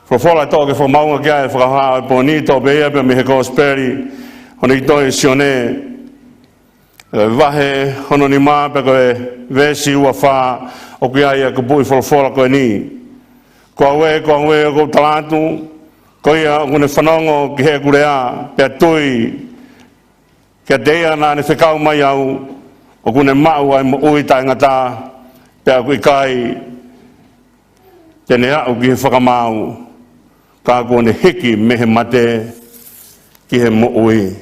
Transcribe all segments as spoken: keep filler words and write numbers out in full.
Folofola ʻe toʻo ke fakamaʻunga ki ai e fakahā ʻo e pō ni, toʻo pē ia pea mei he Kosipeli ʻo e Sione, ʻi he vahe hono nima pea ko e veesi ua fā, ʻoku ʻi ai ʻa e kupuʻi folofola ko eni. Ko au ē, ko au ē, ʻoku ou tala atu, ko ia ʻoku ne fanongo ki heʻeku lea, pea tui kiate ia naʻa ne fekau mai au, ʻoku ne maʻu ʻa e moʻui taʻengata, pea ʻoku ʻikai te ne aʻu ki he fakamaau, ka kuo ne hiki mei he mate ki he moʻui.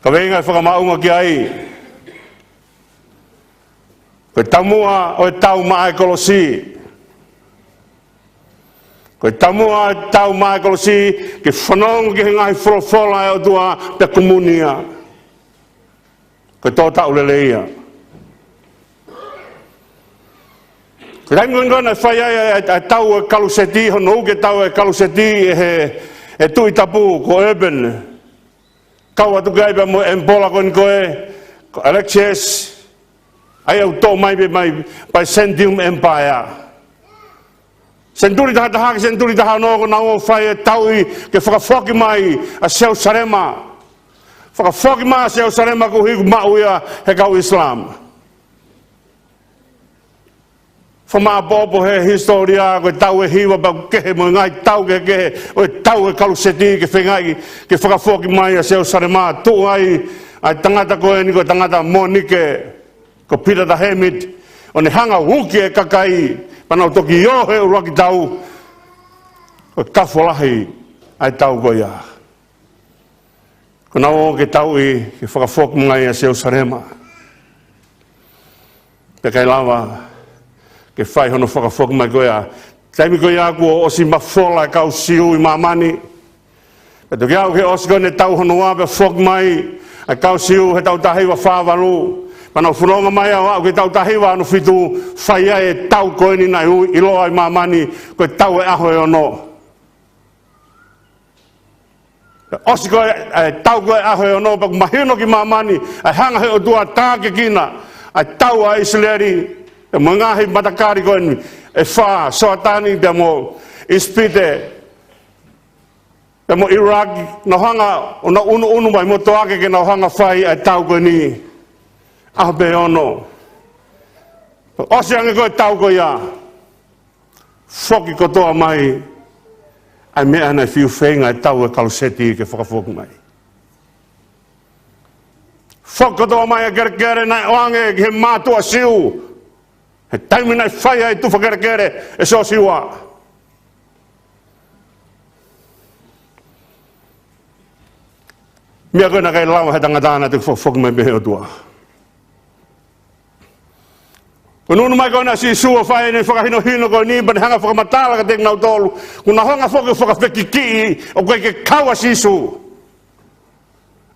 Kaveinga e fakamaʻunga ki ai, ko e taumuʻa ʻo e tau maʻa e kolosi. Ko e taumuʻa ʻo e tau maʻa e kolosi, ke fanongo ki he ngaahi folofola ʻa e ʻOtua pea kumuni ia. Ko e tō taʻu lelei ia. Ko e taimi ko ē naʻe fai ai ʻa e, ʻa e tau ʻo e kaluseti, hono uke tau ʻo e kaluseti ʻe he, ʻe he Tuʻi Tapu ko Urban. Kau atu ki ai pea mo e ʻemipola ko eni ko ē, ko Alexius, ʻa ia ʻoku toʻo mai pē mai, by Byzantium Empire. Senituli taha taha ki he senituli taha ono, ko ʻenau ō ʻo fai e tauʻi ke fakafoki mai ʻa Selusalema. Fakafoki mai ʻa Selusalema koeʻuhi ʻoku maʻu ia ʻe he kau Islam. Fakamāʻopoʻopo ʻe he hisitōlia, ko e tau ʻe hiva pea ʻoku kehe mo e ngaahi tau kehekehe ʻo e tau ʻo e kaluseti ke feingaʻi ke fakafoki mai ʻa Selusalema, tuʻu ai ʻa e tangata ko eni ko e tangata Monike, ko Peter the Hermit, ʻo ne hanga ʻo uki e kakai, pea nau toki ō he ʻuluaki tau, ko e kafo lahi ʻa e tau ko ia. Ko ʻenau ō ke tauʻi ke fakafoki mai ʻa Selusalema. Pea ʻikai lava ke fai hono fakafoki mai ko ia. Taimi ko ia kuo ʻosi mafola e kau Siu ʻi māmani. Pea toki aʻu ki he ʻosi ko eni e tau hono ua pea foki mai ʻa e kau Siu he taʻu taha hiva fā valu. Pea nau fononga mai ʻo aʻu ki he taʻu taha hiva ono fitu, fai ai e tau ko eni naʻe ui, ʻiloa ʻi māmani ko e tau ʻo e ʻaho ʻe ono. Pea ʻosi ko ē, ʻa e tau ko ē ʻaho ʻe ono, pea ʻoku mahino ki māmani ʻa e hanga ʻe he ʻOtua ʻo tākiekina ʻa e tau ʻa ʻIsileli, pea mo e ngaahi matakali ko eni ʻe fā, Soatani, pea mo ʻIsipite, pea mo ʻIulaki, nau hanga ʻo nau ʻunuʻunu mai mo toake ke nau hanga ʻo fai ʻa e tau ko eni ʻaho pē ʻe ono. Pea ʻosi ange ko ē e tau ko ia, foki kotoa mai ʻa e meʻa naʻe fiu feinga e tau ʻo e kaluseti ke fakafoki mai. Foki kotoa mai ʻa e kelekele naʻe ʻoange ki he mātuʻa Siu he taimi naʻe fai ai e tufa kelekele ʻe Siosiua. Meʻa ko ē naʻe ʻikai lava ʻe he tangata naʻe toki fakafoki mai mei he ʻOtua. Ko e ʻunuʻunu mai ko ena ʻa Sīsū ʻo fai ʻene fakahinohino ko eni, pea ne hanga ʻo fakamatala kiate kinautolu kuo nau hanga foki ʻo fakafekikiʻi ʻoku ʻikai ke kau ʻa Sīsū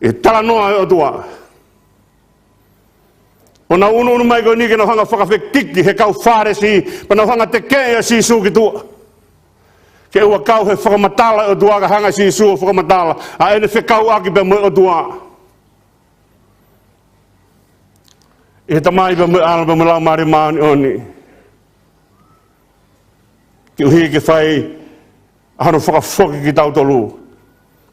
ʻi he talanoa ʻa e ʻOtua. Ko ʻenau ʻunuʻunu mai ko eni ke nau hanga ʻo fakafekiki he kau Fālesi, pea nau hanga ʻo tekeʻi ʻa Sīsū ki tuʻa, ke ʻoua ʻe kau he fakamatala ʻa e ʻOtua, ka hanga ʻe Sīsū ʻo fakamatala ʻa ʻene fekauʻaki pea mo e ʻOtua, ʻi he Tamai pea mo e ʻAlo pea mo e Laumālie Māʻoniʻoni, koeʻuhi ke fai ʻa hono fakafoki kitautolu.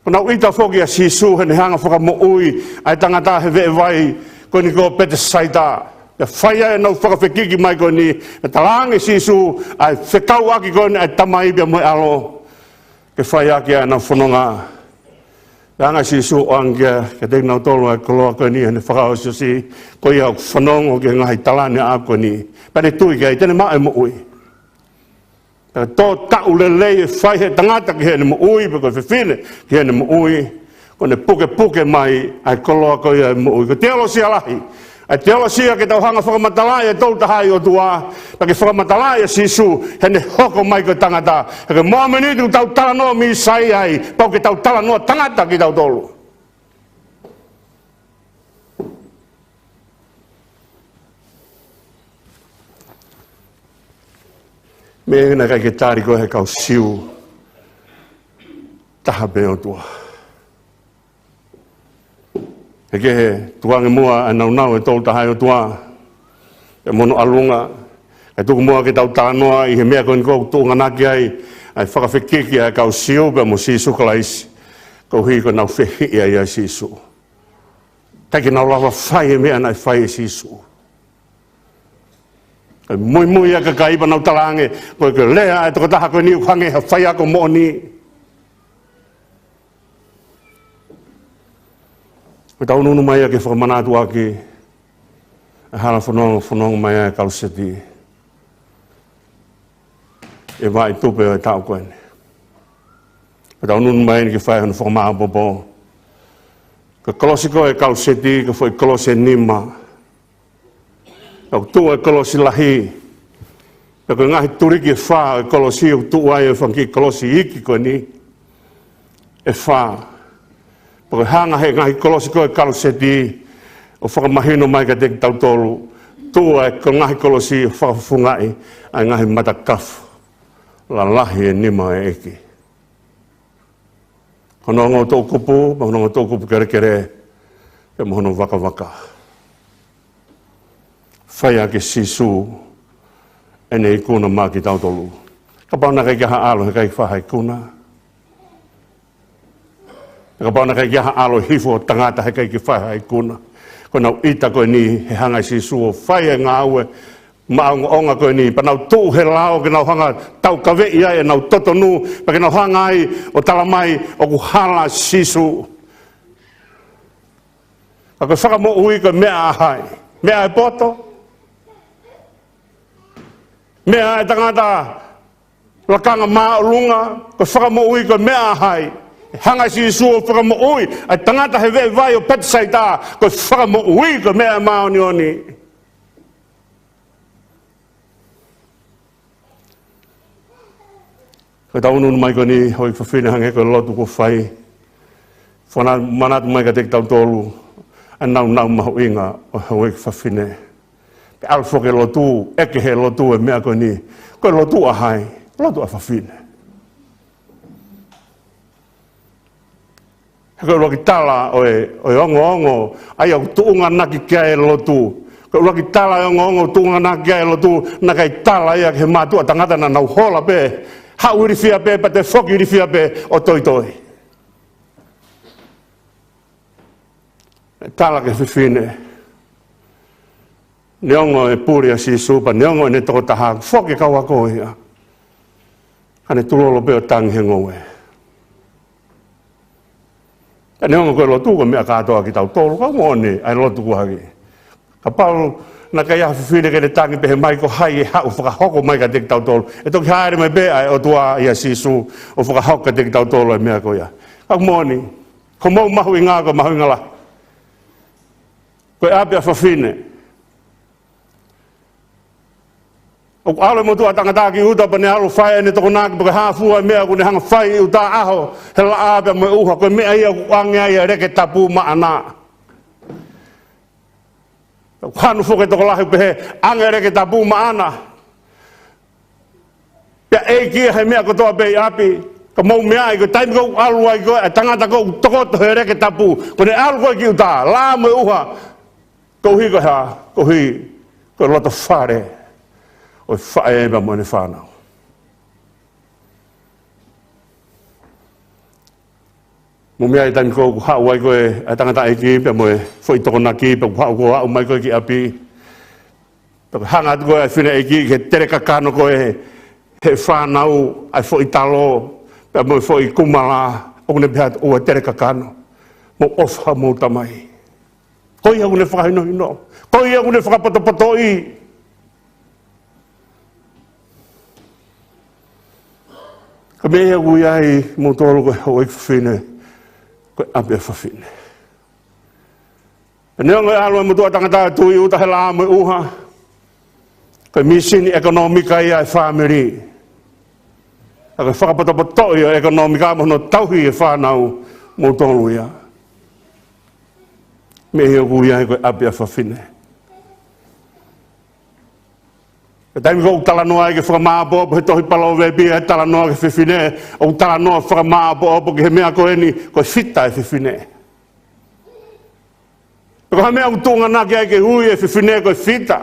Ko ʻenau ʻita foki ʻa Sīsū heʻene hanga ʻo fakamoʻui ʻa e tangata he veʻe vai ko eni ko Petesaita. Pea fai ai ʻenau fakafekiki mai ko eni, pea talaange ʻe Sīsū ʻa e fekauʻaki ko eni ʻa e Tamai pea mo e ʻAlo ke fai ʻaki ʻenau fononga. Pea hanga ʻe Sīsū ʻo ʻoange kiate kinautolu ʻa e koloa ko eni heʻene fakaʻosiʻosi, ko ia ʻoku fanongo ki he ngaahi talaange ko eni, pea ne tui ki ai, te ne maʻu e moʻui. Pea tō taʻu lelei ʻe fai ʻe he tangata ki heʻene moʻui, pe ko e fefine ki heʻene moʻui, ko ʻene pukepuke mai ʻa e koloa ko ia ʻo e moʻui. Ko e teolosia lahi. ʻA e teolosia ke tau hanga ʻo fakamatalaʻi ʻa e Tolu Tahaʻi ʻOtua, pea ke fakamatalaʻi ʻa Sīsū heʻene hoko mai ko e tangata. He ko e mōmeniti ʻoku tau talanoa Mīsaia ai, pau ke tau talanoa tangata kitautolu. Meʻa naʻe ʻikai ke tali ko ē ʻe he kau Siu taha pē ʻOtua. He kehe, tukuange muʻa ʻa e nāunau ʻo e Tolu Tahaʻi ʻOtua, pea mo hono ʻalunga, ʻE tuku muʻa ke tau talanoa ʻi he meʻa ko eni ʻoku tuʻunganaki ai ʻa e fakafekiki ʻa e kau Siu pea mo Sīsū Kalaisi, koeʻuhi ko ʻenau fehiʻa ʻia Sīsū. ʻIkai ke nau lava fai e meʻa naʻe fai ʻe Sīsū. Kae muimui ʻa e kakai pea nau talaange, ko e lea ʻa e tokotaha ko eni ʻoku hangē ha faiako moʻoni. Ko ʻetau ʻunuʻunu mai ʻa e fakamanatu ʻaki ʻa e hala fononga, fononga mai ʻa e kau seti ʻi he vaʻa tupe ʻo e taʻu ko eni. Ko ʻetau ʻunuʻunu mai eni ke fai hono fakamāʻopoʻopo. Ko e kolosi ko ē ʻo e kau seti, ko e foʻi kolosi ʻe nima. ʻOku tuʻu ʻa e kolosi lahi. Pea ko e ngaahi tuliki ʻe fā ʻo e kolosi ʻoku tuʻu ai ʻa e fanga kiʻi kolosi iiki ko eni ʻe fā. Pea ko e hanga ʻe he ngaahi kolosi ko ē ʻo e kau seti ʻo fakamahino mai kiate kitautolu, tuʻu ʻa e ngaahi kolosi ʻo fakafofongaʻi ʻa e ngaahi matakafu lalahi ʻe nima ʻo e ʻEiki. Hono ongo toʻukupu, mo hono ongo toʻukupu kelekele, pea mo hono vakavaka. Fai ʻaki ʻe Sīsū ʻene ikuna maʻa kitautolu. Kapau naʻe ʻikai ke ʻi ai ha ʻalu, he ʻikai fai ha ikuna. Kapau naʻe ʻikai ke ʻi ai ha ʻalu ʻo hifo ʻo tangata, he ʻikai ke fai ha ikuna. Ko ʻenau ʻita ko eni, he hanga ʻe Sīsū ʻo fai ʻa e ngāue maʻongoʻonga ko eni, pea nau tuʻu he lao ke nau hanga ʻo taukaveʻi ai ʻenau totonu, pea ke nau hanga ai ʻo talamai ʻoku hala ʻa Sīsū. Ka ko e fakamoʻui ko e meʻa ʻa hai? Meʻa ʻa e poto? Meʻa ʻa e tangata lakanga māʻolunga? Ko e fakamoʻui ko e meʻa ʻa hai? Hanga ʻe Sīsū ʻo fakamoʻui ʻa e tangata he veʻe vai ʻo Petisaita. Ko e fakamoʻui ko e meʻa māʻoniʻoni. Ko ʻetau ʻunuʻunu mai ko eni, houʻeiki fafine, hangē ko e lotu kuo fai, fakamanatu mai kiate kitautolu ʻa e nāunau mahuʻinga ʻo e houʻeiki fafine. Pea ʻalu foki e lotu, ʻeke ʻe he lotu e meʻa ko eni, ko e lotu ʻa hai? Lotu ʻa e fafine. He ko e ʻuluaki tala ʻo e, ʻo e ongoongo ʻa ia ʻoku tuʻunganaki ki ai e lotu. Ko e ʻuluaki tala ʻo e ongoongo ʻoku tuʻunganaki ki ai e lotu, naʻe ʻikai tala ia ki he mātuʻa tangata naʻa nau hola pē, haʻu ilifia pē, pea toe foki ilifia pē ʻo toitoi. Tala ki he fefine. Neongo e puli ʻa Sīsū pea neongo ʻene tokotaha, foki e kau ako ia, ka ne tulolo pē ʻo tangi he ngoue. Ka neongo ko e lotu ko e meʻa kātoa kiate kitautolu, ka moʻoni ʻa e lotu kuo hangē. Kapau naʻe ʻikai ha fefine ke ne tangi pehē mai, ko hai ʻe haʻu ʻo fakahoko mai kiate kitautolu? ʻE toki hāʻele mai pē ʻa e ʻOtua ʻia Sīsū ʻo fakahoko kiate kitautolu e meʻa ko ia. Ka moʻoni, ko e mahuʻinga, ko e mahuʻinga lahi. Ko e ʻapi ʻa e fefine. ʻOku ʻalu e motuʻa tangata ki ʻuta pea ne ʻalu ʻo fai ʻene tokonaki, pea ko e hā fua e meʻa ʻoku ne hanga ʻo fai ʻi ʻuta? ʻAho he laʻā pea mo e ʻuha, ko e meʻa ia ʻoku ʻoange ai e leke tapu maʻana. ʻOku hanu foki e tokolahi ʻo pehē, ʻoange e leke tapu maʻana. Pea ʻeiki ia he meʻa kotoa pē ʻi ʻapi. Ka mou meaʻi, ko e taimi ko ē ʻoku ʻalu ai ko ē ʻa e tangata ko ē ʻoku tokoto he leke tapu, ko ʻene ʻalu ko ē ki ʻuta, laʻā mo e ʻuha, koeʻuhi ko e hā? Koeʻuhi ko e loto fale ʻo e faʻē pea mo ʻene fānau. Mou meaʻi, taimi ko ē ʻoku haʻu ai ko ē ʻa e tangataʻeiki pea mo e foʻi tokonaki, pea ʻoku haʻu ko ē ʻo aʻu mai ko ē ki ʻapi, pea ko e hanga atu ko ē ʻa e fineʻeiki ki he tele kakano ko ē ʻe he fānau, ʻa e foʻi talo pea mo e foʻi kumala, ʻoku ne pehē atu, ʻoua tele kakano, mou ʻofa homou tamai. Ko ia ʻoku ne fakahinohino, ko ia ʻoku ne fakapotopotoʻi. Ko e meʻa ia ʻoku ʻi ai kimoutolu ko e houʻeiki fafine, ko e ʻapi ʻa e fafine. Neongo e ʻalu e motuʻa tangata ʻo tui ʻuta he laʻā mo e ʻuha, ko e mīsini ʻekonōmika ia ʻa e fāmili. Ka ko e fakapotopotoʻi ʻo e ʻekonōmika mo hono tauhi e fānau, kimoutolu ia. Meʻa ia ʻoku ʻi ai ko e ʻapi ʻa e fafine. Ko e taimi ko ē ʻoku talanoa ai ki he fakamāʻopoʻopo he tohi Palōveepi, ʻa e talanoa ki he fefine, ʻoku talanoa fakamāʻopoʻopo ki he meʻa ko eni, ko e fita e fefine. Pea ko e hā e meʻa ʻoku tuʻunganaki ai ke ui e fefine ko e fita?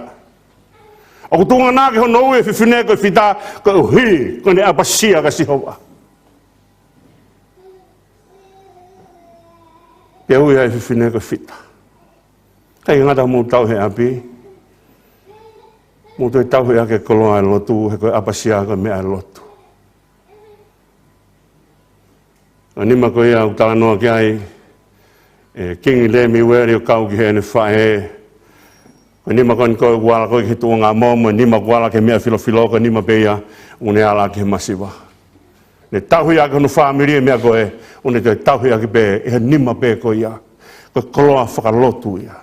ʻOku tuʻunga ange hono ui e fefine ko e Fita, koeʻuhi ko ʻene ʻapasia kia Sihova. Pea ui ʻa e fefine ko e Fita. ʻIkai ngata mou tauhi ʻapi, mou toe tauhi ʻa e koloa ʻo e lotu, he ko e ʻapasia ko e meʻa ʻo e lotu. ʻA e nima ko ia ʻoku talanoa ki ai ʻe Kingi Lemiueli ʻo kau ki heʻene faʻē. Ko e nima ko eni ko ē ʻoku ala ko ē ki he tuʻunga momo, nima ʻoku ala ki he meʻa filofilo, ko e nima pē ia ʻoku ne ala ki he masiva. Ne tauhi ʻaki hono fāmili e meʻa ko ē, ʻoku ne toe tauhi ʻaki pē ʻi he nima pē ko ia. Ko e koloa fakalotu ia.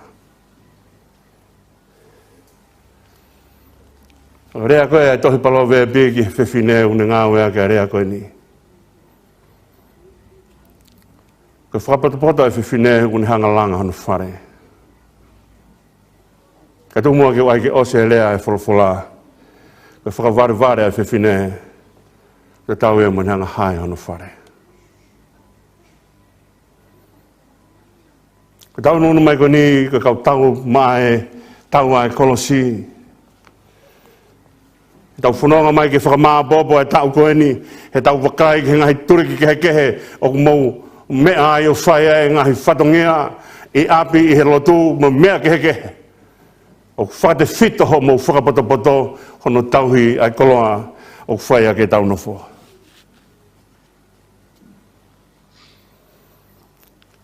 ʻA e lea ko ē ʻa e tohi Palōveepi ki he fefine ʻoku ne ngāueʻaki ʻa e lea ko eni. Ko e fakapotopoto ʻa e fefine ʻoku ne hanga ʻo langa hono fale. Ka tuku muʻa ke u ʻai ke ʻosi e lea ʻa e folofola. Ko e fakavalevale ʻa e fefine, tatau ia mo ʻene hanga ʻo hae hono fale. Ko ʻetau ʻunuʻunu mai ko eni, ko e kau tau maʻa e tau ʻa e kolosi. Tau fononga mai ki he fakamāʻopoʻopo ʻa e taʻu ko eni, heʻetau vakai ki he ngaahi tuliki kehekehe ʻoku mou meʻa ai ʻo fai ai e ngaahi fatongia ʻi ʻapi, ʻi he lotu, mo e meʻa kehekehe. ʻOku fakatefito hoʻomou fakapotopoto hono tauhi ʻa e koloa ʻoku fai ʻaki ʻetau nofo.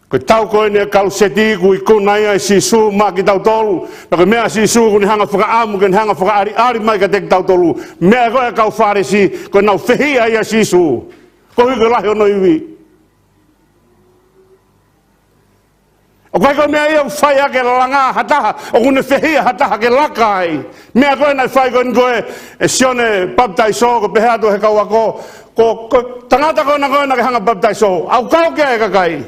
Ko e tau ko eni ʻa e kaluseti ʻoku ikuna ia ʻe Sīsū maʻa kitautolu. Pea ko e meʻa ʻa Sīsū ʻoku ne hanga ʻo fakaʻamu ke ne hanga ʻo fakaʻaliʻali mai kiate kitautolu. Meʻa ko ē ʻa e kau Fālesi, ko ʻenau fehiʻa ʻia Sīsū. Koeʻuhi ko e lahi hono ivi. ʻOku ʻikai ko e meʻa ia ʻoku fai ʻaki e langa ha taha, ʻoku ne fehiʻa ha taha ke laka ai. Meʻa ko ē naʻe fai ko eni ko ē ʻe Sione Papitaiso, ko e pehē atu ʻe he kau ako, ko, ko e tangata ko ena ko ē naʻa ke hanga ʻo papitaiso, ʻoku kau ki ai e kakai.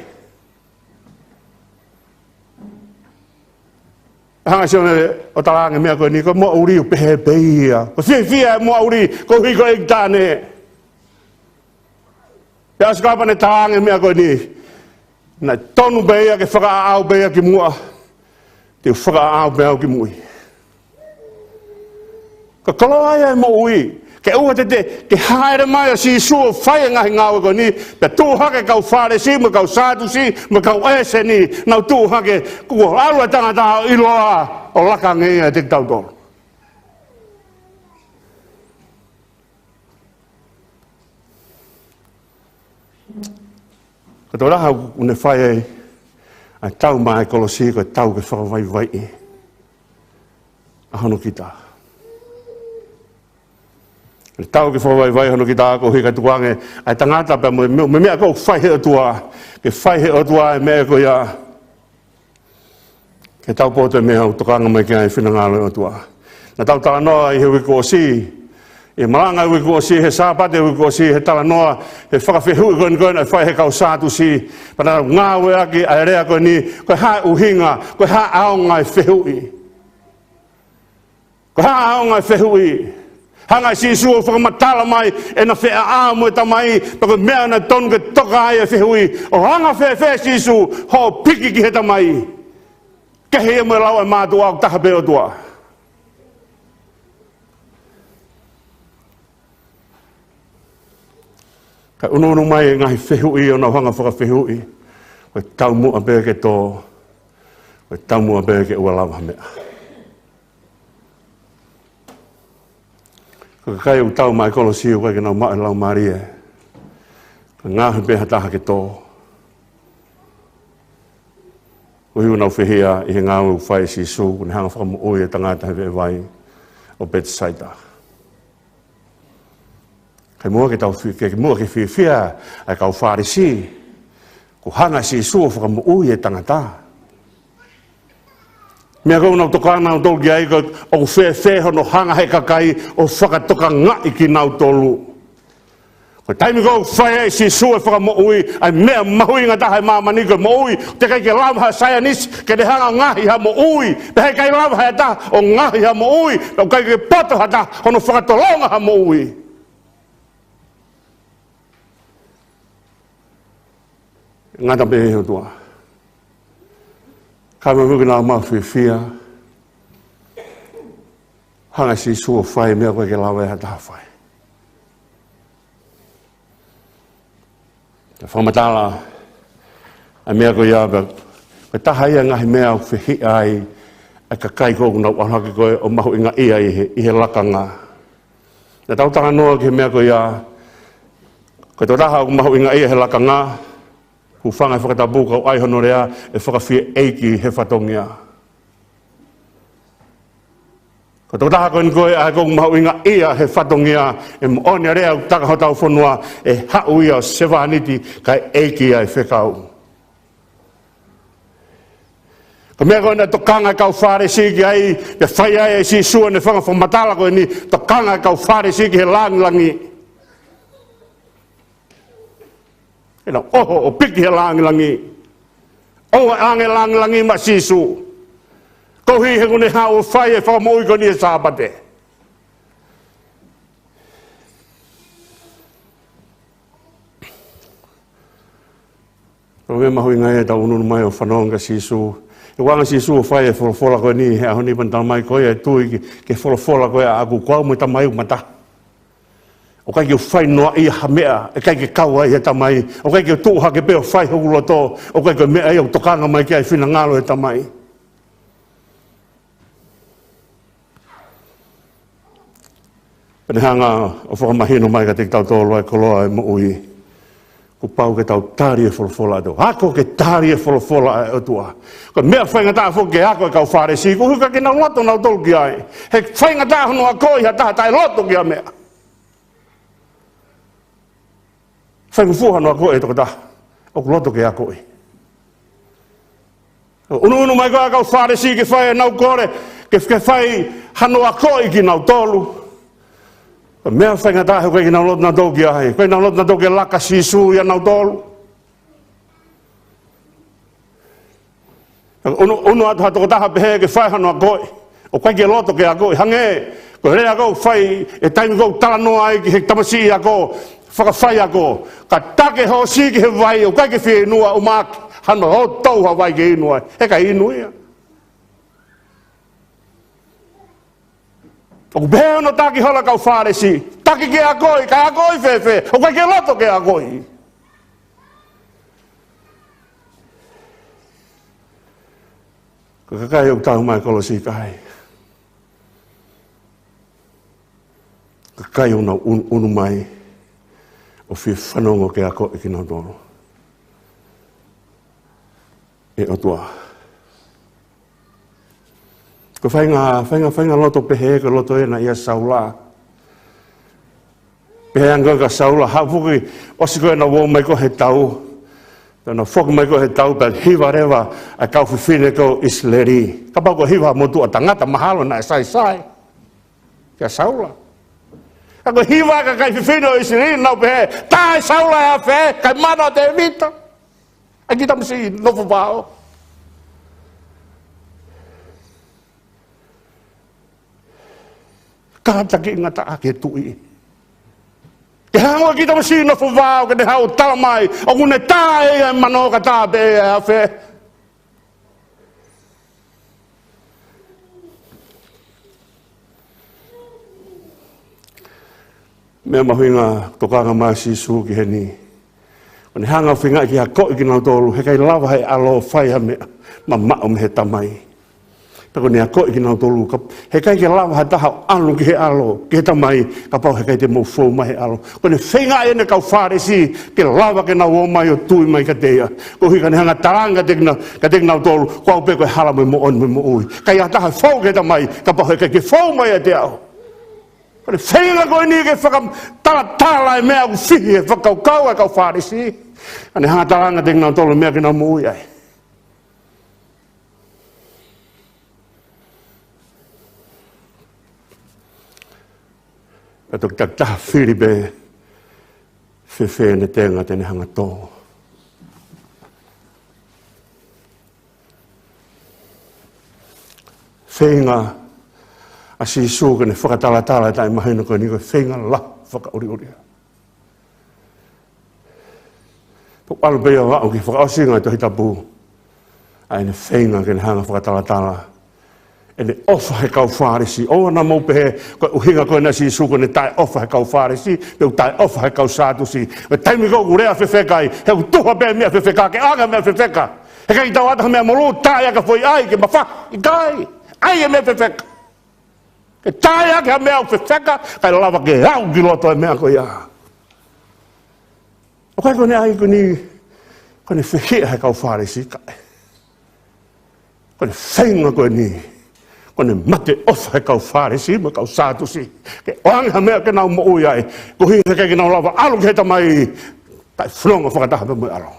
Hanga ʻe Sione ʻo talaange e meʻa ko eni, ko e moʻui ʻoku pehē pē ia. Ko e fiefia e moʻui, koeʻuhi ko e ʻEiki Taʻane. Pea ʻosi ko ia pea ne talaange e meʻa ko eni. Naʻe tonu pē ia ke fakaʻaʻau pē ia ki muʻa. Te u fakaʻaʻau pē au ki mui. Ko e koloa ia ʻo e moʻui. Ke ʻoua te te, ke hāʻele mai ʻa Sīsū ʻo fai e ngaahi ngāue ko eni, pea tuʻu hake e kau Fālesi, mo e kau Sātusi, mo e kau ʻEseni, nau tuʻu hake, kuo ʻalu e tangata ʻo ʻiloa, ʻo laka ange ia ʻiate kitautolu. Ko e tokolahi ʻoku ne fai ai ʻa e tau maʻa e kolosi ko e tau ke fakavaivaiʻi ʻa hono kita. ʻA e tau ke fakavaivaiʻi hono kita koeʻuhi ka tukuange ʻa e tangata pea mo e, mo e meʻa ʻoku fai ʻe he ʻOtua, ke fai ʻe he ʻOtua e meʻa ko ia. Ke tau poto e meʻa ʻoku tokanga mai ki ai e finangalo ʻo e ʻOtua. Naʻa tau talanoa ʻi he uike kuo ʻosi, ʻi he malanga ʻi he uike kuo ʻosi, he Sāpate ʻi he uike kuo ʻosi, he talanoa, he fakafehuʻi ko eni ko ē naʻe fai ʻe he kau Sātusi, pea naʻa tau ngāueʻaki ʻa e lea ko eni, ko e hā e ʻuhinga, ko e hā e ʻaonga e fehuʻi. Ko e hā e ʻaonga e fehuʻi. Hanga ʻe Sīsū ʻo fakamatala mai ʻena feʻao mo e Tamai, pea ko e meʻa naʻe tonu ke toka ai e fehuʻi. ʻOku anga fēfē Sīsū hoʻo piki ki he Tamai? Kehe ia mo e lau ʻa e mātuʻa ʻoku taha pē ʻOtua. Kae ʻunuʻunu mai e ngaahi fehuʻi ʻo nau hanga ʻo fakafehuʻi. Ko e taumuʻa pē ke tō. Ko e taumuʻa pē ke ʻoua lava ha meʻa. Ko e kakai ʻoku tau maʻa e kolosi ʻoku ʻikai ke nau maʻu e Laumālie. Ka ngaohi pē ha taha ke tō. Koeʻuhi ʻoku nau fehiʻa ʻi he ngāue ʻoku fai ʻe Sīsū, ʻoku ne hanga ʻo fakamoʻui e tangata he veʻe vai ʻo Petisaita. Kae muʻa ke tau fi-, ke, ke muʻa ke fiefia ʻa e kau Fālesi, kuo hanga ʻe Sīsū ʻo fakamoʻui e tangata. Meʻa ko ē ʻoku nau tokanga nautolu ki ai ko e ʻoku fēfē hono hanga ʻe he kakai ʻo fakatokangaʻi kinautolu. Ko e taimi ko ē ʻoku fai ai ʻe Sīsū e fakamoʻui, ʻa e meʻa mahuʻinga taha ʻi māmani ko e moʻui, teʻeki ai ke lava ha saienisi ke ne hanga ʻo ngaohi ha moʻui, pea heʻikai lava ha taha ʻo ngaohi ha moʻui, pea ʻoku ʻikai ke poto ha taha hono fakatolonga ha moʻui. Ngata pē he ʻOtua. Ka me muki nā mau fiefia. Hanga ʻe Sīsū ʻo fai e meʻa ʻoku ʻikai ke lava ʻe ha taha ʻo fai. Ka fakamatala ʻa e meʻa ko ia, pea ko e taha ia e ngaahi meʻa ʻoku fehiʻa ai ʻa e kakai ko ē ʻoku nau ʻalu hake ko ē ʻo mahuʻingaʻia ʻi he, ʻi he lakanga. Naʻa tau talanoa ki he meʻa ko ia, ko e tokotaha ʻoku mahuʻingaʻia he lakanga, hūfanga he fakatapu, kau ʻai hono lea, ʻe fakafieʻeiki he fatongia. Ko e tokotaha ko eni ko ē ʻa ē ʻoku mahuʻingaʻia he fatongia, ʻe moʻoni ʻa e lea ʻoku taka hotau fonua, ʻe haʻu ia ʻo sevāniti kae ʻeiki ia e fekau. Ko e meʻa ko ē naʻe tokanga e kau Fālesi ki ai, pea fai ai ʻe Sīsū ʻene fanga fakamatala ko eni, tokanga e kau Fālesi ki he langilangi. ʻE nau ʻoho ʻo piki he langilangi. ʻOua ʻe ʻange langilangi maʻa Sīsū. Koeʻuhi he ʻoku ne haʻu ʻo fai e fakamoʻui ko eni he Sāpate. Ko e meʻa mahuʻinga ia ʻetau ʻunuʻunu mai ʻo fanongo kia Sīsū. ʻE ʻuhinga Sīsū ʻo fai e folofola ko eni he ʻaho ni pea ne talamai ko ia ʻe tui ki he folofola ko ia ʻaʻaku, ko au mo e Tamai ʻoku ma taha. ʻOku ʻikai ke u fai noaʻia ha meʻa ʻe ʻikai ke kau ai he Tamai. ʻOku ʻikai ke u tuʻu hake pē ʻo fai hoku loto. ʻOku ʻikai ko e meʻa ia ʻoku tokanga mai ki ai e finangalo ʻo e Tamai. Pea ne hanga ʻo fakamahino mai kiate kitautolu ʻa e koloa ʻo e moʻui. Kuo pau ke tau tali e folofola ʻa e ʻOtua. Ako ke tali e folofola ʻa e ʻOtua. Ko e meʻa faingataʻa foki ke ako e kau Fālesi, koeʻuhi ʻoku ʻikai ke nau loto nautolu ki ai. He faingataʻa hono akoʻi ha taha taʻe loto ki ha meʻa. Faingofua hano akoʻi e tokotaha ʻoku loto ke akoʻi. ʻUnuʻunu mai ko ē ʻa e kau Fālesi ke fai ʻenau kole, ke, ke fai hano akoʻi kinautolu. Meʻa faingataʻa he ʻoku ʻikai ke nau loto nautolu ki ai. ʻIkai ke nau loto nautolu ke laka ʻa Sīsū ʻia nautolu. ʻUnu, ʻunu atu ha tokotaha pehē ke fai hano akoʻi. ʻOku ʻikai ke loto ke akoʻi. Hangē ko e lea ʻoku fai he taimi ʻoku talanoa ai ki he tamasiʻi ako, fakafaiako. Ka taki e hoosi ki he vai, ʻoku ʻikai ke fie inu, ʻomai hano ʻotu ha vai ke inu ai. He ʻikai inu ia. ʻOku pehē hono taki holo ʻa e kau Fālesi. Taki ke akoʻi, ka akoʻi fēfē? ʻOku ʻikai ke loto ke akoʻi. Ko e kakai ʻoku tau mai kolosi kai. Kakai ʻoku nau ʻunu, ʻunu mai ʻo fie fanongo ke akoʻi kinautolu ʻe he ʻOtua. Ko e faʻahinga, faʻahinga, faʻahinga loto pehē, ko e loto ena ʻia Saula. Pehē ange kia Saula, haʻu foki, ʻosi ko ē naʻa nau ō mai ko ē he tau. Pea naʻa nau foki mai ko ē he tau, pea hiva leva ʻa e kau fefine ko ē ʻo ʻIsileli. Kapau ko e hiva ha motuʻa tangata mahalo naʻe saisai kia Saula. Ka ko e hiva ʻa e kakai fefine ʻo ʻIsileli, nau pehē, tā ʻe Saula e afe, kae mana ʻa Tēvita. ʻA e kiʻi tamasiʻi nofo vao. Kātaki ngata ʻa e tuʻi. Ke hanga ʻe he kiʻi tamasiʻi nofo vao ke ne haʻu ʻo talamai, ʻoku ne tā ʻe ia e mano ka tā pē ʻe ia e afe. Meʻa mahuʻinga tokanga mai ʻa Sīsū ki heni. ʻOku ne hanga ʻo feingaʻi ke akoʻi kinautolu, he ʻikai lava ʻe he ʻAlo ʻo fai ha meʻa mamaʻo mei he Tamai. Pea ʻoku ne akoʻi kinautolu, ka, he ʻikai ke lava ha taha ʻo ʻalu ki he ʻAlo, ki he Tamai, kapau he ʻikai te mou fou mai he ʻAlo. ʻOku ne feingaʻi ʻene kau Fālesi, ke lava ke nau ō mai ʻo tui mai kiate ia. Koeʻuhi ka ne hanga ʻo talaange kiate kina, kiate kinautolu, ko au pē ko e hala mo e moʻoni mo e moʻui. ʻIkai ha taha ʻe fou ki he Tamai, kapau he ʻikai ke fou mai ʻiate au. Ko e feinga ko eni ke fakatalatala e meʻa ʻoku fihi he fakakaukau ʻa e kau Fālesi. Ka ne hanga ʻo talaange kiate kinautolu e meʻa ke nau moʻui ai. Pea toki takitaha fili pē fēfē ʻene tenga te ne hanga ʻo tō. Feinga ʻa Sīsū ke ne fakatalatala e taʻemahino ko eni, ko e feinga lahi fakaʻuliʻulia. Pea ʻalu pē ia ʻo aʻu ki he fakaʻosinga ʻo e Tohi Tapu. ʻA ʻene feinga ke ne hanga ʻo fakatalatala ʻEne ʻofa he kau Fālesi. ʻOua naʻa mou pehē ko e ʻuhinga ko ena ʻa Sīsū ko ʻene taʻeʻofa he kau Fālesi, pe ʻoku taʻeʻofa he kau Sātusi. Ko e taimi ko ē ʻoku lea fefeka ai, he ʻoku tuha pē meʻa fefeka, ke ʻoange meʻa fefeka. He ʻikai ke tau ʻatu ha meʻa molū, tā ia ka foʻi ʻai, ke mafahi, ʻikai. ʻAi e meʻa fefeka. Ke tā ia ke ha meʻa ʻoku fefeka, kae lava ke aʻu ki loto e meʻa ko ia. ʻOku ʻikai ko ʻene ʻai ko eni, ko ʻene fehiʻa he kau Fālesi, ʻikai. Ko ʻene feinga ko eni, ko ʻene mateʻofa he kau Fālesi mo e kau Sātusi, ke ʻoange ha meʻa ke nau moʻui ai, koeʻuhi he ʻikai ke nau lava ʻalu ki he Tamai, taʻefononga fakataha pē mo e ʻAlo.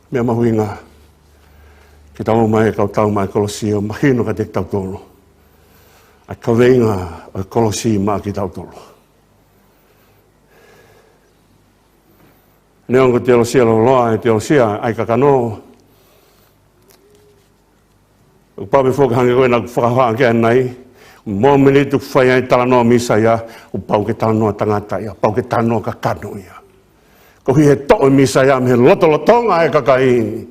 Meʻa mahuʻinga ke tau ō mai, kau tau mai kolosi ʻo mahino kiate kitautolu ʻa e kaveinga ʻo e kolosi maʻa kitautolu. Neongo teolosia lōloa, e teolosia ʻa e kakano, ʻoku pau pē foki hangē ko ena ʻoku fakahohaʻa ki ai ʻanenai, mōmeniti ʻoku fai ai e talanoa Mīsaia, ʻoku pau ke talanoa tangata ia, pau ke talanoa kakano ia. Koeʻuhi he toʻo e Mīsaia mei he lotolotonga e kakai.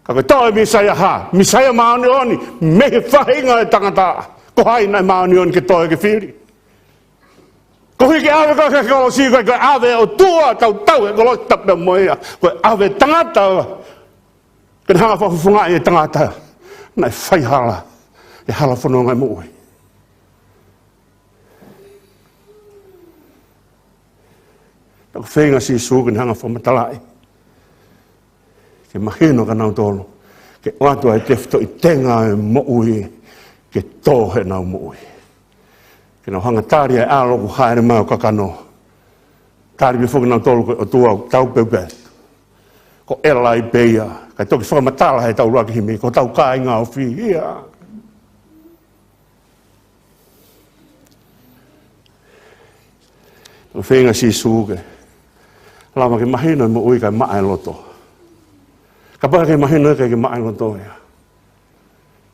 Ka ko e toʻo e Mīsaia hā? Mīsaia māʻoniʻoni, mei he faʻahinga e tangata. Ko hai naʻe māʻoniʻoni ke toe ke fili? Koeʻuhi ke ʻave koe ki he kolosi, ko e ʻave ʻOtua, tautau e kolosi tapu mo ia. Ko e ʻave tangata, ke ne hanga fakafofongaʻi e tangata naʻe faihala he hala fononga e moʻui. Ka ko e feinga ʻa Sīsū ke ne hanga fakamatalaʻi, ke mahino kia nautolu, ke ʻoatu ʻa e tefitoʻi tenga e moʻui ke tō heʻenau moʻui. Ke nau hanga tali ʻa e ʻAlo ʻoku hāʻele mai ʻo kakano. Tali pē foki nautolu ko e ʻOtua ʻoku tau pehē pē, ko ʻElai pē ia, kae toki fakamatala he taulaki himi, ko hotau kāinga ofi ia. Ko e feinga ʻa Sīsū ke lava ke mahino e moʻui kae maʻa e loto. Kapau ʻikai ke mahino, ʻikai ke maʻa e loto ia.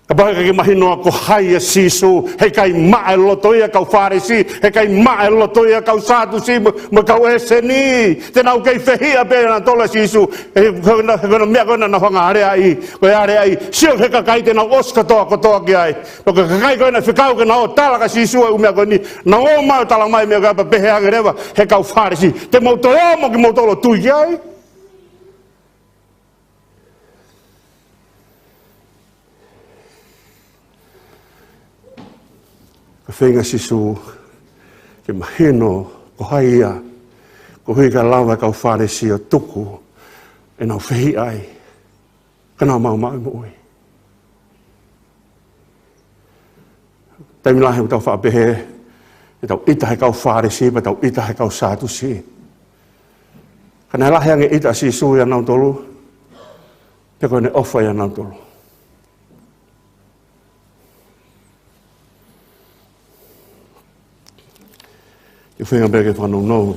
Kapau ʻikai ke mahino ko hai ʻa Sīsū, he ʻikai maʻa e loto ia kau Fālesi, he ʻikai maʻa e loto ia kau Sātusi, mo, mo e kau ʻEseni, te nau kei fehiʻa pē nautolu ʻa Sīsū, he, he, he, he meʻa ko ena naʻa nau hanga aleaʻi, ko e aleaʻi, sio he kakai te nau ʻosi kotoa, kotoa ki ai. Pea ko e kakai ko ena fekau ke nau ō ʻo tala kia Sīsū e ʻū meʻa ko eni, nau ō mai ʻo tala mai meʻa ko ia pea pehē ange leva he kau Fālesi, te mou toe ō mo kimoutolu ʻo tui ki ai. Ko e feinga ʻa Sīsū ke mahino ko hai ia, koeʻuhi kae lava e kau Fālesi ʻo tuku ʻenau fehiʻa ai, ke nau maʻu e moʻui. Taimi lahi ʻoku tau faʻa pehē, ʻe tau ʻita he kau Fālesi, pea tau ʻita he kau Sātusi. Ka naʻe lahi ange e ʻita ʻa Sīsū ʻia nautolu, pe ko ʻene ʻofa ʻia nautolu. Te u feinga pē ke fakanounou.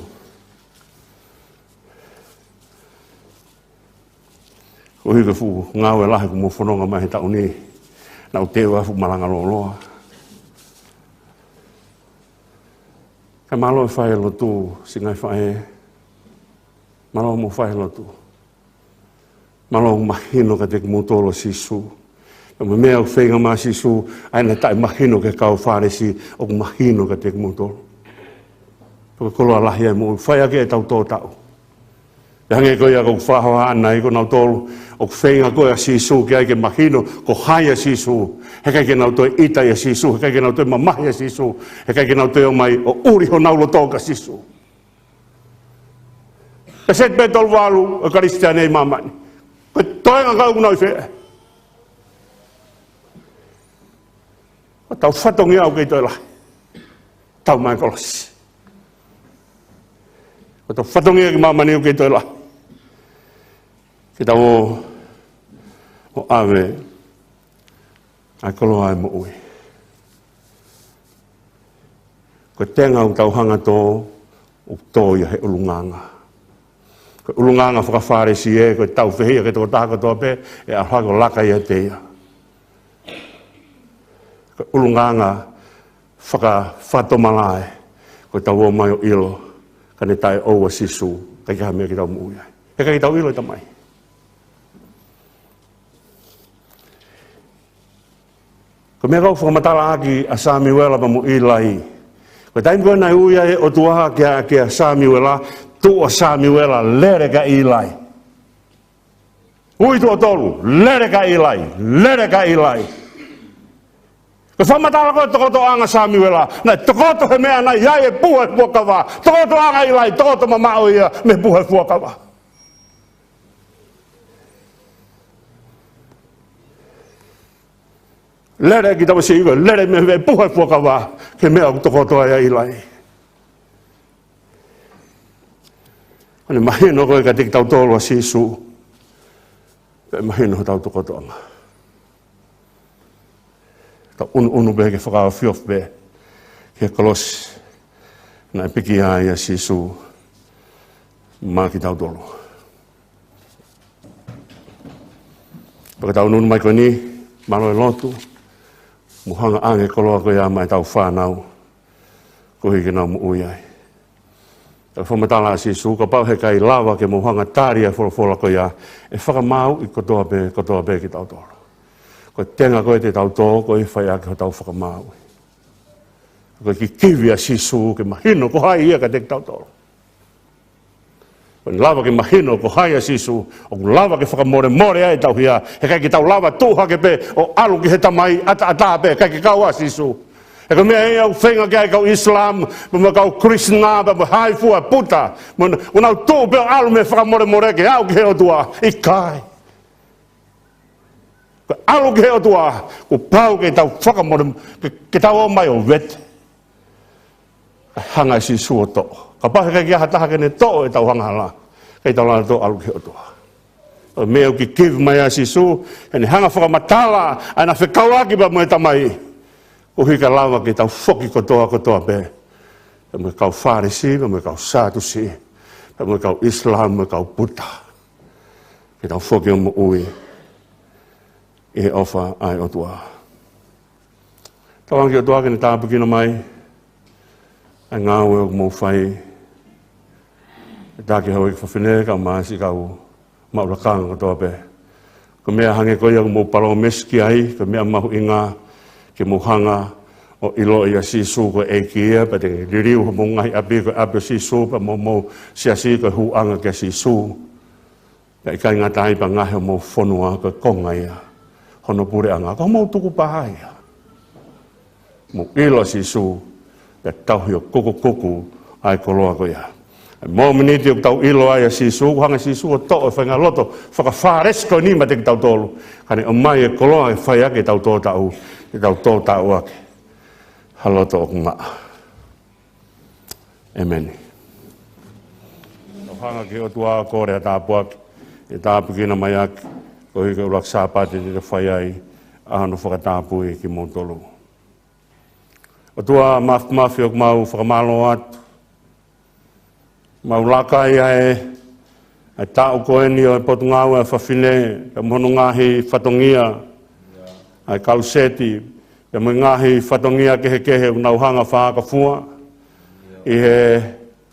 Koeʻuhi ko e fuʻu ngāue lahi kuo mou fononga mai he taʻu ni, naʻa ku teʻe ʻa e fuʻu malanga lōloa. Kae mālō e fai e lotu, siʻi ngaahi faʻē. Mālō hoʻomou fai e lotu. Mālō ʻoku mahino kiate kimoutolu ʻa Sīsū. Pea mo e meʻa ʻoku feinga mai ʻa Sīsū, ʻa ʻene taʻemahino ki he kau Fālesi, ʻoku mahino kiate kimoutolu. Pea ko e koloa lahi ia ʻoku mou fai ʻaki ʻetau tō taʻu. Pea hangē ko ia ʻoku fakahohaʻa ʻanenai, ko nautolu ʻoku feinga ko ē ʻa Sīsū ki ai ke mahino ko hai ʻa Sīsū. He ʻikai ke nau toe ʻita ʻia Sīsū, he ʻikai ke nau toe mamahi ʻia Sīsū, he ʻikai ke nau toe ō mai ʻo ʻuli honau loto kia Sīsū. Pēseti pē tolu valu ʻo e Kalisitiane ʻi māmani. Ko e toenga kau ʻoku nau ʻi fē? Ko hotau fatongia ʻoku kei toe lahi. Tau mai kolosi. Ko hotau fatongia ki māmani ʻoku kei toe lahi. Ke tau ō ʻo ʻave ʻa e koloa ʻo e moʻui. Ko e tenga ʻoku tau hanga tō, ʻoku tō ia he ʻulungaanga. Ko e ʻulungaanga faka-Fālesi ē, ko e tau fehiʻa ki he tokotaha kotoa pē, ʻe ʻalu hake ʻo laka ʻiate ia. Ko e ʻulungaanga faka-, fakatomala ē, ko e tau ō mai ʻo ʻilo, ka ne taʻeʻoua ʻa Sīsū, ʻIkai ha meʻa ke tau moʻui ai. He ʻikai ke tau ʻilo e Tamai. Ko e meʻa ʻoku fakamatalaʻaki ʻa Samiuela pea mo ʻIlai. Ko e taimi ko ē naʻe ui ai e ʻOtua kia, kia Samiuela, tuʻu ʻa Samiuela, lele kia ʻIlai. Ui tuʻo tolu, lele kia ʻIlai, lele kia ʻIlai. Ko e fakamatala ko ē tokotoʻanga ʻa Samiuela, naʻe tokoto he meʻa naʻe ʻi ai e puha e fuakava, tokotoʻanga ʻa ʻIlai, tokoto mamaʻo ia mei he puha e fuakava. Lele ki tamasiʻi ko ē, lele mei he puha e fuakava, ki he meʻa ʻoku tokoto ai ʻa ʻIlai. ʻOku ne mahino ko ē kiate kitautolu ʻa Sīsū, pea mahino hotau tokotoʻanga. Tau ʻunuʻunu pē ke fakaofiofi pē ki he kolosi naʻe pekia ai ʻa Sīsū maʻa kitautolu. Pea ka tau ʻunuʻunu mai ko eni, mālō e lotu, mou hanga ʻoange e koloa ko ia maʻa ʻetau fānau, koeʻuhi ke nau moʻui ai. Pea fakamatala ʻa Sīsū, kapau he ʻikai lava ke mou hanga tali ʻa e folofola ko ia, ʻe fakamāuʻi kotoa pē, kotoa pē kitautolu. Ko e tenga ko ē te tau tō, ko e fai ʻaki hotau fakamāuʻi. Ko e kikivi ʻa Sīsū ke mahino ko hai ia kiate kitautolu. Ko ʻene lava ke mahino ko hai ʻa Sīsū, ʻoku lava ke fakamolemole ai ʻetau hia, he ʻikai ke tau lava tuʻu hake pē ʻo ʻalu ki he Tamai ʻataʻatā pē, ʻikai ke kau ai ʻa Sīsū. He ko e meʻa ia ʻoku feinga ki ai e kau Islam, mo e kau Krishna, mo e haifua Buddha, mo ʻenau tuʻu pē ʻo ʻalu mei he fakamolemole ke aʻu ki he ʻOtua. ʻIkai. Ko e ʻalu ki he ʻOtua, kuo pau ke tau fakamole, ke, ke tau ō mai ʻo vete. Kae hanga ʻe Sīsū ʻo toʻo. Kapau he ʻikai ke ʻi ai ha taha ke ne toʻo ʻetau angahala, ʻikai tau lava ʻo ʻalu ki he ʻOtua. Ko e meʻa ʻoku kikivi mai ai ʻa Sīsū, heʻene hanga fakamatala ʻa ʻena fekauʻaki pea mo e Tamai. Koeʻuhi ke lava ke tau foki kotoa kotoa pē. Pea mo e kau Fālesi, pea mo e kau Sātusi, pea mo e kau Islam, mo e kau Buddha. Ke tau foki ʻo moʻui ʻi he ʻofa ʻa e ʻOtua. Tauange ki he ʻOtua ke ne tāpuekina mai ʻa e ngāue ʻoku mou fai. ʻE taki houʻeiki fafine kae ʻumaʻā siʻi kau maʻu lakanga kotoa pē. Ko e meʻa hangē ko ia ʻoku mou palōmesi ki ai, ko e meʻa mahuʻinga ke mou hanga ʻo ʻiloʻi ʻa Sīsū ko e ʻEiki ia, pea te liliu homou ngaahi ʻapi ko e ʻapi ʻo Sīsū, pea mo homou siasi ko e hūʻanga kia Sīsū. Pea ʻikai ngata ai pea ngaahi homou fonua ko e konga ia hono puleʻanga, ko homou tukupā ia. Mou ʻilo ʻa Sīsū, pea tauhi ʻo kukukuku ʻa e koloa ko ia. ʻI he mōmeniti ʻoku tau ʻilo ai ʻa Sīsū, ʻoku hanga ʻe Sīsū ʻo toʻo e faʻahinga loto fakaFālesi ko eni maʻa kitautolu, kae ne ʻomai e koloa ke fai ʻaki ʻetau tōtaʻu, ʻetau tōtaʻu ʻaki ha loto ʻoku maʻa. ʻĒmeni. Tau hanga ki he ʻOtua ʻo kole ha tāpuaki, ʻe tāpuekina mai ʻaki, koeʻuhi ko e ʻuluaki Sāpate te te fai ai ʻa hono fakatapui kimoutolu. ʻOtua Māfimafi, ʻoku mau fakamālō atu. Mau laka ai ʻa e, ʻa e taʻu ko eni ʻo e Potungāue ʻa Fafine, pea mo hono ngaahi fatongia, ʻa e kau seti, pea mo e ngaahi fatongia kehekehe ʻoku nau hanga ʻo fakafua ʻi he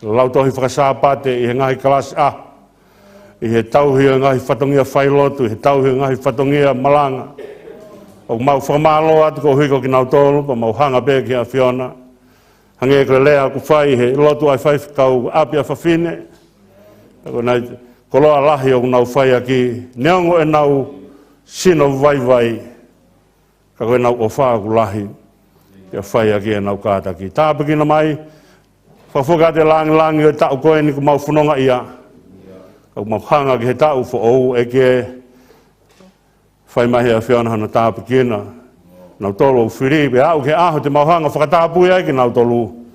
lautohi fakaSāpate, ʻi he ngaahi kalasi ʻaho, ʻi he tauhi ʻo e ngaahi fatongia failotu, ʻi he tauhi ʻo e ngaahi fatongia malanga. ʻOku mau fakamālō atu koeʻuhi ko kinautolu, pea mau hanga pē ki he ʻAfiona. Hangē ko e lea ʻoku fai he lotu ʻa e faifekau ʻapi ʻa Fafine. Ka ko e ngaahi koloa lahi ʻoku nau fai ʻaki, neongo ʻenau sino vaivai, ka ko ʻenau ʻofa ʻoku lahi, ke fai ʻaki ʻenau kātaki. Tāpuekina mai, fakafoki atu e lāngilangi ʻo e taʻu ko eni ʻoku mau fononga ai. Ka ʻoku mau hanga ki he taʻu foʻou, ʻEiki ē, fai mai he ʻAfiona hono tāpuekina kinautolu ʻoku fili, pea aʻu ki he ʻaho te mau hanga ʻo fakatapui ai kinautolu.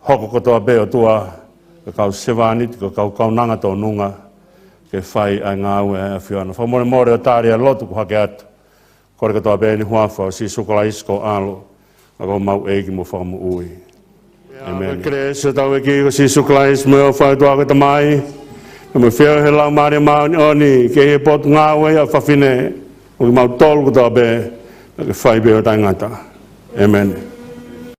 Hoko kotoa pē ʻOtua, ko e kau sevāniti, ko e kau kaunanga tōnunga, ke fai ʻa e ngāue ʻa e ʻAfiona. Fakamolemole ʻo tali ʻa e lotu kuo hake atu. Kole kotoa pē ʻi he huafa ʻo Sīsū Kalaisi ko ho ʻAlo, ka ko homau ʻEiki mo Fakamoʻui. ʻĒmeni. Ko e kelesi ʻa hotau ʻEiki ko Sīsū Kalaisi, mo e ʻofa ʻa e ʻOtua ko e Tamai, pea mo e feohi ʻa e Laumālie Māʻoniʻoni, ke ʻi he Potungāue ʻa Fafine, mo kimautolu kotoa pē, ke fai pē ʻo taʻengata. ʻĒmeni.